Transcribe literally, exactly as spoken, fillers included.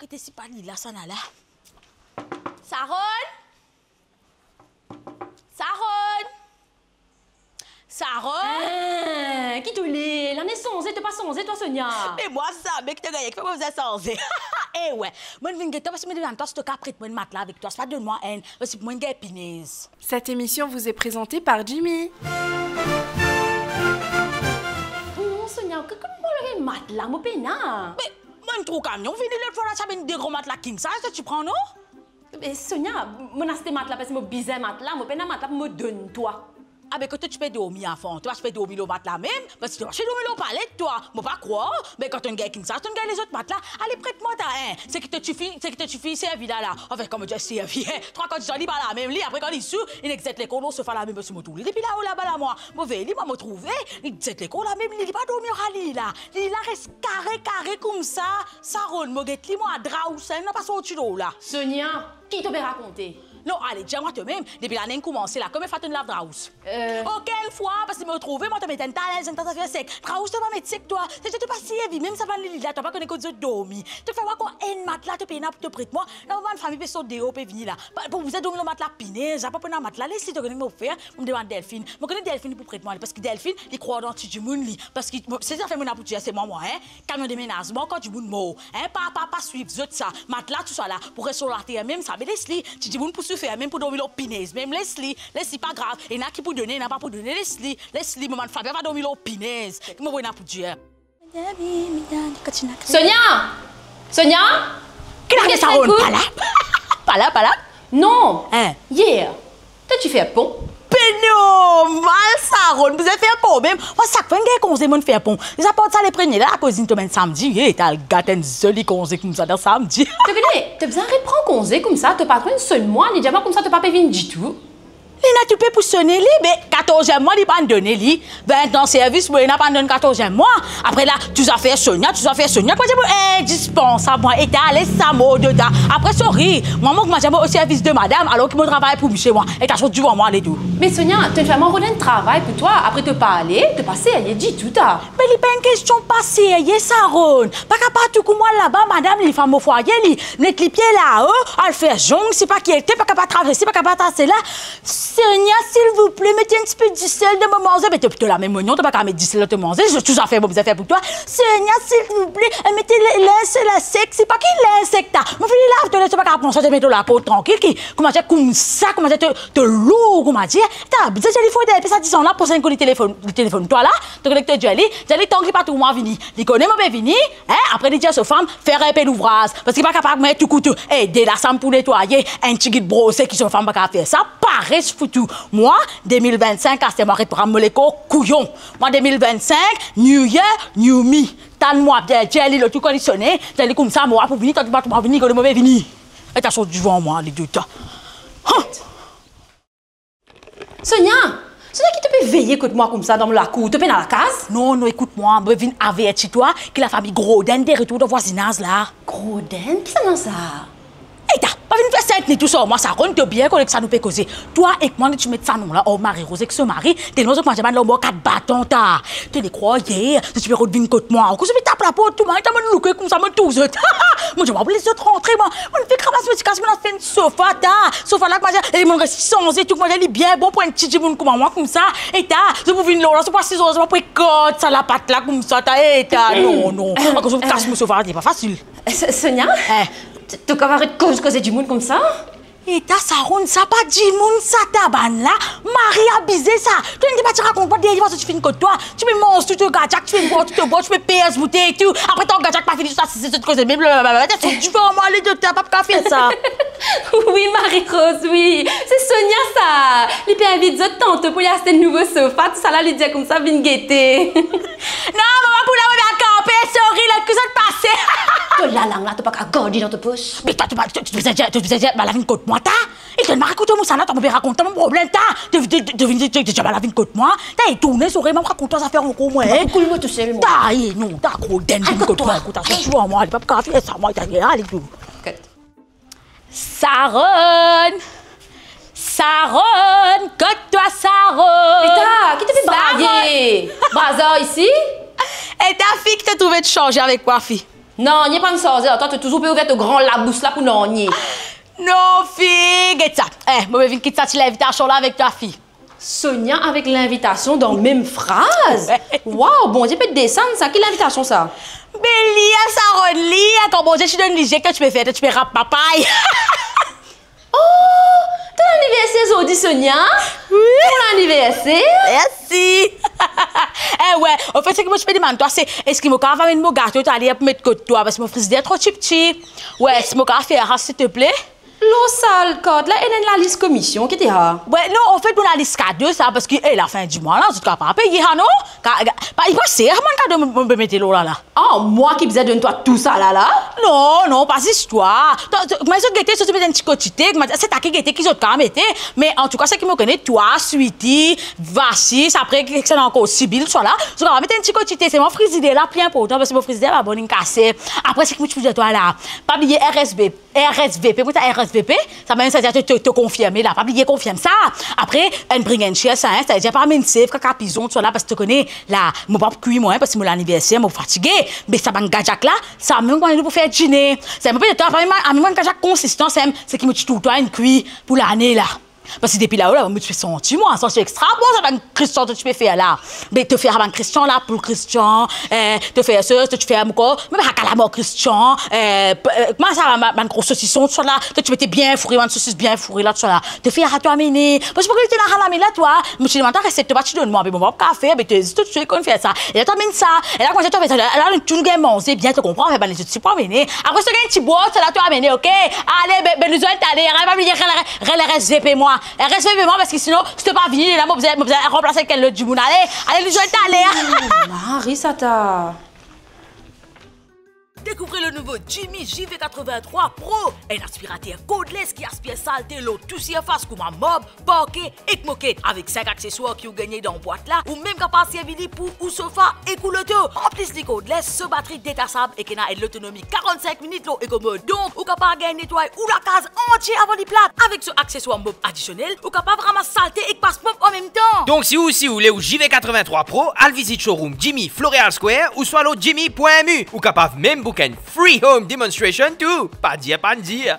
Ete si pa li la, sa nala. Saron! Saron! Saron! Eh, ki to le? Lane sanze, to pa sanze twa, Sonia? Me mwa, zame ki to gagne, ki pa bizin sanze. Eh we, mo vinn get twa parski mo demann twa si to kapav pret mwa enn matla avek twa, si pa donn mwa enn, parski pou mwa gagn pinez. Cette émission vous est présentée par Jimmy. Non, Sonia, ki, ki, mo lor enn matla, mo pena. Me, mo trouv kamion vini lot fwa la, ti ena de gran matla koumsa, sa to pran, non? Eh, Sonia, mo aste matla parski mo bizin matla, mo pena matla pou mo donn twa. Abe, kot to ti pe dormi avan? To pa ti pe dormi lor matla mem, parski to pa ti dormi lor palet twa. Mo pa krwar, me kan to'nn gagn koumsa, to'nn gagn lezot matla. Ale, pret mwa ta enn. Seki to tifi, seki to tifi servi la la. Anfin, kouma dir servi, en. Trwa kan dizan li pa la mem li, apre kan li sou, li nek zet lekor lor sofa la mem, parski mo trouv li depi lao laba la mwa. Mo vey li, mwa mo trouve li zet lekor la mem li, li pa dormi ar li la. Li la res kare kare koumsa. Saron, mo get li mwa, dra ous, sa ena pa sorti lor la. Sonia, ki to pe rakonte? Non, ale, dir mwa to mem, depi lane inn koumanse la, konbien fwa to'nn lav dra ous? Eh. Okenn fwa, parski mo trouve mwa to met enn ta linz, enn ta zafer sek. Dra ous to pa met sek twa. Savedir to pa servi mem sa bann lili la, to pa kone kot zot dormi. To fer mwa ankor enn matla to pena pou to pret mwa. La bann fami pe sot deor, pe vini la. Pa, pou bizin dormi lor matla pinez, apa pou ena matla, les li, to kone ki mo fer, mo demann Delphine. Mo kone Delphine pou pret mwa li, parski Delphine, li krwar dan ti dimoun li. Parski, bon, se zafer mo ena pou dir, se mwa, mwa, en. Kamion demenazman, kan dimoun mor, en, pa, pa, pa swiv zot sa. Matla, tousala, pou res lor later mem sa, me les li. Ti dimoun pou soufer mem, pou dormi lor pinez mem, les li, les li, pa grav. Ena ki pou done, ena pa pou done, les li, les li. Mo bann fami pa dormi lor pinez. Ki mo pou ena pou dir? Sonia! Sonia! Ki la, Saron? Pa la? Pa la, pa la? Non. En. Yer. To ti fer pon? Pe normal, Saron, bizin fer pon mem. Mwa, sak fwa mo gagn konze, mo fer pon. Sa port sa le premie la, lakozinn to amenn samdi. E, to al gat enn zoli konze koumsa dan samdi. To kone, to bizin repran konze koumsa, to patron inn sonn mwa, li dir mwa koumsa to pa pe vinn ditou. Li ena toupe pou sone li, me katorziem mwa li pa'nn done li. Vin an servis, mo ena pa'nn donn katorziem mwa. Apre la, tou zafer Sonia, tou zafer Sonia, kouma dir mo indispansab mwa, eta, les sa mo de ta. Apre, sorry, mwa, mo, kouma dir mo, o servis de madam, alor ki mo travay pou misie mwa. Eta, sort devan mwa, ale tou. Me Sonia, to'nn fer mwa rod enn travay pou twa, apre to pa ale, to pa serye ditou ta. Me li pa enn kestion pa serye, Saron. Pa kapav tou kou mwa laba, madam, li fam o fwaye, li met lipie lao, al fer zong, sipa ki ete, pa kapav travers, pa kapav tase la. Sonia, silvouple, met enn tipe disel dan mo manze. Me to, to la mem, non, to pa kapav met disel dan to manze, tou zafer mo bizin fer pou twa. Sonia, silvouple, met le, linz la sek, sipa ki linz sek ta. Mo fini lav to, to pa kapav pran sa, to met lor lakour trankil, ki, kouma dir koumsa, kouma dir to, to lour, kouma dir. Ta bizin dir li fode enpe sa dizan la, prosenn kou li telefonn, li telefonn twa la, to konekte dir li, dir li tank li pa trouv mwa vini. Li kone mo pe vini, en, apre li dir so fam, fer enpe louvraz, parski pa kapav met tou koutou. E, de lasam pou netwaye, enn tigit brose ki so fam pa kapav fer sa, pares foutou. Mwa, de mil vinn-sink, aster mwa ret pran mo lekor kouyon. Mwa, de mil vinn-sink, new year, new me. Tann mwa bien, dir li lot kou kan li sone, dir li koumsa, mwa pou vini, tank li pa trouv mwa vini, kone mo pe vini. Eta sort devan mwa, ale de ta. Han! Sonia! Sonia, ki to pe veye kot mwa koumsa dan mo lakour? To pena lakaz? Non, non, ekout mwa, mo vinn averti twa ki lafami Groden de retour dan vwazinaz la. Groden? Kisannla sa? Eta, pa vinn fer Sentni tousar mwa, Saron, to bien kone ki sa nou pe koze. Twa ek mwa, nou ti met sa nom la, ar Marie Rose ek so mari, telman zot manz bann lanmor kat baton ta. To le krwar yer, zot ti pe rod vinn kot mwa. Akoz zot pe tap laport tou, mwa, eta mo louke koumsa, mo tour zot. Mo dir, mwa, pou les zot rantre, mwa. Mo fek ramas mo ti kas, mo al fer enn sofa ta. Sofa la, kouma dir, e mo res sanze tou, kouma dir, li bien bon pou enn ti dimoun kouma mwa koumsa. Eta, zot pou vinn lor la, zot pou asiz lor la, zot pou ekart sa lapat la koumsa ta. Eta, non, non. Akoz zot kas mo sofa, li pa fasil. So-, Sonia? Eh. To, to kapav aret koz, koze dimoun koumsa? Eta Saron, sa pa dimoun sa ta, bann la mari abize sa. To inn ti pa ti rakont mwa deryer fwa zot ti finn kot twa. Ti pe manz tou to gadyak, ti pe bwar tou to bwar, ti pe pez boutey tou. Apre tan gadyak pa fini, zot asize, zot koze, me blablabla. Sort devan mwa, ale de ta, pa kapav fer sa. Wi, Marie Rose, wi. Se Sonia sa. Li pe invit zot tanto pou li aste enn nouvo sofa, tousala li dir koumsa vinn gete. Non, mama, pou la, mo pe al kanpe, sorry, lot kou zot pase. To lalang la, to pa kapav gard li dan to pos. Me twa, to pa, to, to bizin dir, to bizin dir, bann la vinn kot mwa, ta. E to, mo rakont twa sa la, to, mo pe rakont twa mo problem, ta. To, to, to, to vinn dir, to, to, to, bann la vinn kot mwa. Ta, e tourn so orey, mo rakont twa zafer ankor, mwa, eh. Koul mwa tousel, mwa. Ta, e, non, ta, gro den, vinn kot mwa, kout sa, ale. Sort devan mwa, ale, pa kapav fer sa, mwa, ta, ale, tou. Kat. Saron! Saron! Kot twa, Saron? Eta, ki to pe braye? Saron! Braze isi? Eta, fi, ki to trouve ti sanze avek mwa, fi? Non, nanye pa'nn sarze ar twa, to touzour pe ouver to gran labous la pou nanye. Non, fi, get sa. Eh, mo pe vinn kit sa ti linvitasion la avek twa, fi. Sonia avek linvitasion dan mem fraz? Waw, Bondie pe desann sa. Ki linvitasion sa? Be li a, Saronn, li a, kan Bondie ti donn lizie, to ti pe fer, to ti pe rap papay. Oh, to laniverser zordi, Sonia? Wi. Bon laniverser. Mersi. Eh we, anfet, seki mo ti pe demann twa, se eski mo kapav amenn mo gato taler pou met kot twa, parski mo frizider tro tipti. We, si mo kapav fer sa, silteple? Lor sa kart la, ena enn lalis komision ki te la. We, non, anfet, mo lalis kado sa, parski, eh, lafin di mwa la, zot kapav peye sa, non? Ka, ka, pa, li pa ser, bann kado mo, mo pe mete lor la la. Ah, mwa ki bizin donn twa tousala la? Non, non, pa zis twa. To, to, kouma zot gete, zot met enn ti kantite, kouma, se ta ki gete ki zot kapav mete, me antouka, seki mo kone, twa, Switi, Vasis, apre, ki ena ankor, Sibil, tousala, zot kapav met enn ti kantite, selman frizider la pli inportan, parski mo frizider pa bon, linn kase. Apre, seki mo ti pou dir twa la, pa bliye R S V P. R S V P, pou ta R S V P, sa mem, savedir to, to, to konfirme la, pa bliye konfirm sa. Apre, enn bring and share sa, hein, savedir pa amenn sef, kaka pizon, tousala, parski to kone, la, mo pa pou kwi mwa, hein, parski mo laniverser, mo fatige. Me sa bann gadyak la, sa mem kouma nou pou fer dine. Sa mo pe dir twa, pa amenn, amenn bann gadyak konsistan, sa mem, seki mo ti trouv twa inn kwi pou lane la. Parski depi lao la, mo ti pe santi mwa, santi extra bon sa bann kristian to ti pe fer la. Be to fer sa bann kristian la, poul kristian, eh, to fer sa, to ti fer ankor, mem sa kalamar kristian, eh, p-, eh, kouma sa, bann, bann gro sosison, tousala, to ti mete bien foure, bann sosis bien foure la, tousala. To fer sa to amenn. Parski mo kone to ena sa lame la twa, mo ti demann twa resep, to pa ti donn mwa, be mo pa kapav fer, be to, to, to konn fer sa. E la to amenn sa, e la kouma to fer sa, la, la nou tou nou gagn manze bien, to konpran, fer bann lezot ti pou amenn. Apre si to gagn ti bwar, sa la to amenn, ok? Ale, be, be nou zwenn taler, pa bliye rel, rel R S V P mwa. R S V P mwa, parski sinon, si to pa vini, la, mo bizin, mo bizin ranplas ek enn lot dimoun. Ale, ale, nou zwenn taler. Mari sata. Découvrez le nouveau Jimmy J V quatre-vingt-trois Pro, un aspirateur cordless qui aspire saleté lor tou sirfas kouma marb, parquet ek moket. Avek sink akseswar ki ou gagne dan bwat la, ou mem kapav servi li pou ou sofa ek ou loto. Anplis li cordless, so batri detasab ek ena enn lotonomi karant-sink minit lor Eco Mode. Donk, ou kapav gagn netway ou lakaz antie avan li plat. Avek so akseswar mop adisionel, ou kapav ramas salte ek pas prop anmemtan. Donk, si ou osi ou le ou J V quatre-vingt-trois Pro, al vizit showroom Jimmy Floreal Square ouswa lor jimmy point M U. Ou kapav mem book enn free home demonstration tou. Pa dir pa'nn dir.